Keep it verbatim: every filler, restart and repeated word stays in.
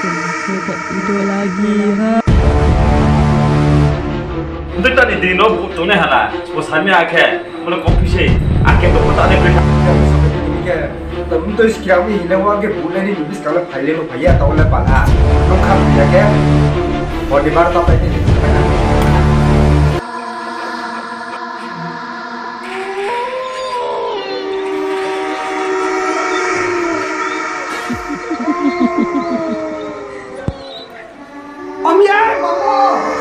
तुमसे बदला भी है। Mtui tani dino bu tongnai hala, bo sami akhe, mano kopi se, akhe to kota ne bri. Mtui skira mi hile wa ke bu le ni bis kala phaile no phaiya, tao le pala. No kham ya ke. Boni bar ta pai ni. Om ya, mama.